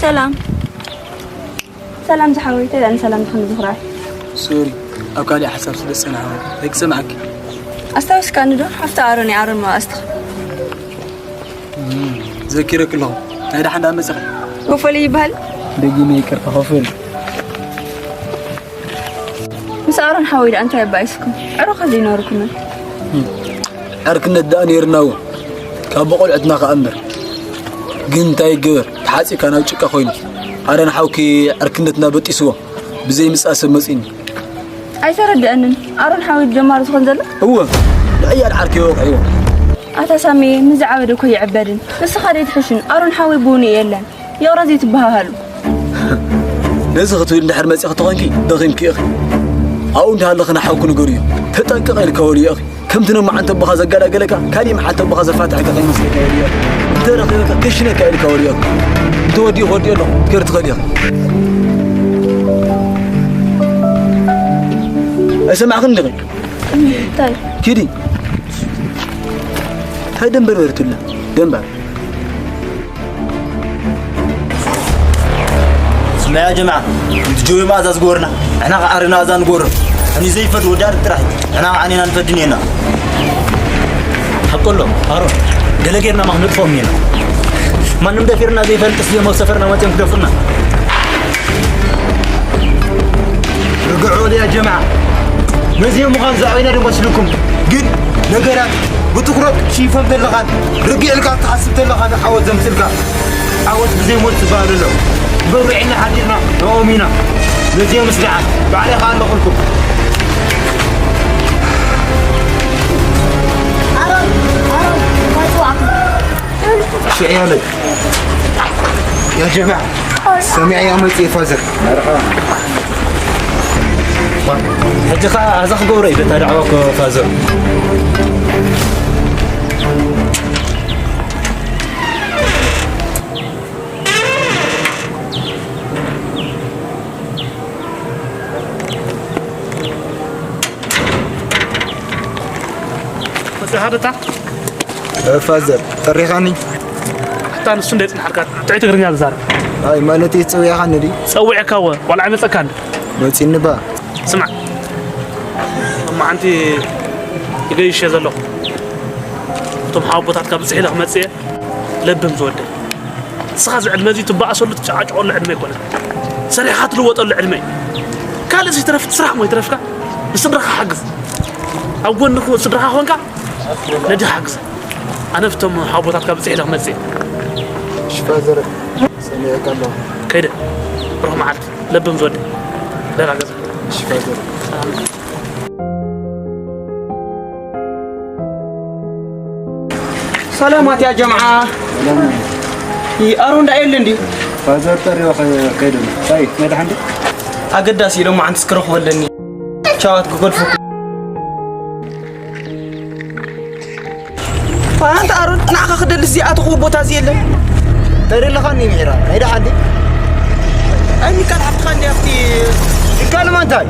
ሰላም ሰላም ዝሓወይ፣ ተዳን ሰላም ዝኽን ዝኽራይ። ሶሪ፣ ኣብ ካልእ ሓሳብ ስለ ዝጸናሕኩ ኣይክሰምዓኪ። ኣስታውስካኒ ዶ? ሓፍቲ ኣሮን እያ፣ ኣሮን መባእስትኻ። እም፣ ዘኪረኪ ኣለኹ። ናይ ደሓን ደኣ መጺኻ? ኮፈል ይበሃል። ደጊመ ይቅርታ፣ ኮፈል። ምስ ኣሮን ሓወይ ደኣ እንታይ ኣባኢስኩም? ዕሩኻ ዘይነበርኩምን? እም፣ ዕርክነት ደኣ ነይርና እውን። ካብ ብቆልዕትና ከኣ እምበር። ግን እንታይ ይገበር፣ ተሓጺብካ ናብ ጭቃ ኮይኑ። ኣረ ንሓውኪ ዕርክነትና በጢስዎ። ብዘይ ምጽኣ ሰብ መጺኒ። ኣይተረድአንን። ኣሮን ሓወይ ጀማሪ ዝኾን ዘሎ? እወ፣ ንዕያድ ዓርኪ ወቕዕዎ። ኣታ ሳሚ፣ ምስ ዝዓበደ እኮ ይዕበድን። ንስኻ ደይ ትሕሽን። ኣሮን ሓወይ ብውኑ የለን። ይቕረ ዘይትበሃሃሉ። ነዚ ክትብል እንድሕር መጺኺ ተኾንኪ፣ ደኺምኪ ኢኺ። ኣብኡ እንዳሃለኺ ንሓውኪ ንገርዮ። ተጠንቀቐ ኢልካ ወልዮ ኢኺ። ከምቲ ኖማዓንቲ ኣቦኻ ዘገላገለካ፣ ካሊእ መዓልቲ ኣቦኻ ዘፋትሐካ ከይመስለካ ወልዮ ኢኺ። እንተረኺበካ፣ ከሽነካ ኢልካ ወልዮ ኢኺ። እንተወዲኡ ክወዲኡ ኣለኹ፣ ክትከዲ ትኽእሊ ኢኺ። ኣይሰማዕክን ዲኺ? እንታይ? ኪዲ። እንታይ ደንበርበር ትብላ? ደንባር። ስማዕ ያ ጀማዓ፣ እቲ ጆቢ መኣዛ ዝገበርና፣ ንሕና ኸዓ ኣረና ኣዛ ንገበሮ። እኒ ዘይፈድ ወዳድ ጥራሕ፣ ንሕና ኸዓ ኔና ንፈድን የና። ሓቆሎ፣ ኣሮን፣ ገለ ጌርና ማ ክንጥፎም የና። ማንም ደፊርና ዘይፈልጥስ እዮም ኣብ ሰፈርና መፅዮም ክደፍሩና። ርግዑ በሉ ያ ጀማዓ። ነዚኦም ምዃን ዝኣበይና ዶ መስልኩም? ግን ነገራት ብትኹረት ሽይፎም ተለኻን ርግዕ ኢልካ ትሓስብ ተለኻ ንዓወት ዘምፅልካ። ዓወት ብዘይ ሞት ዝበሃል ኣሎ። ብርብዕ ኢልና ሓዲርና ንኦም ኢና። ነዚኦም ስድዓት ባዕለይ ኸኣ ኣለኹልኩም። ኣሮን፣ ኣሮን፣ እንታይ ጽዋዕካ? ሽዕያለይ። ያ ጀማዓ፣ ሰሚዐያ መጽእ ፋዘር። መርሓባ። ሕጂ ኸኣ ኣዛ ክገብሮ እዩ በታ ዳዕዋ እኮ ፋዘር። መጽእ ሃደታ? እ፣ ፋዘር፣ ጠሪኻኒ? ኣታ ንሱ እንደ ጽንሓልካ ጥዑይ ትግርኛ ዝዛረብ። ኣይ፣ ማለት እዩ፣ ጸዊዕኻኒ ድዩ? ጸዊዐካ እወ፣ ዋላ ኣይመጸካን። መጺኒ ባ። ስማዕ፣ ሎማዓንቲ ይገይሽ እየ ዘለኹ። እቶም ሓወቦታትካ ብጽሕ ኢለ ክመጽእ እየ። ለብም ዝወደይ። ንስኻ እዚ ዕድመ እዚ ትበኣሰሉ ትጨቃጨቀሉ ዕድመ ኣይኮነን። ሰሪሕኻ ትልወጠሉ ዕድመ እዩ። ካልእ ዘይተረፍ ስራሕ እሞ ይትረፍካ ንስድራኻ ሓግዝ። ኣብ ጎኒ ስድራኻ ኮንካ ነዲኻ ሓግዝ። ኣነ ብቶም ሓወቦታትካ ብጽሕ ኢለ ክመጽእ እየ። እሺ ፋዘር፣ ሰሚዐካ ኣለኹ። ከይደ። ብሩኽ መዓልቲ። ለብም ዝወደይ። ደህና ገዛ። እሺ ፋዘር። ሰላም። ሰላማት ያ ጀምዓ። ሰላም። ይ-፣ ኣሮን ዳ የለ እንዲ? ፋዘር ጠሪዎ ከ-፣ ከይዱ። ኣይ፣ መድሓን ዲ? ኣገዳሲ ኢሎም መዓንትስ ክረኽቦ ኣለኒ። ቻዋት ክገድፉ። ኣንታ ኣሮን፣ ንዓኻ ክደልስ ዝኣተኹዎ ቦታ እዚ የለን። ተደለኻኒ ምሒራ፣ ናይ ደሓን ዲ? ኣይ፣ ሚካል ሓፍትኻ እንዲ ኣብቲ። ሚካል ማንታይ?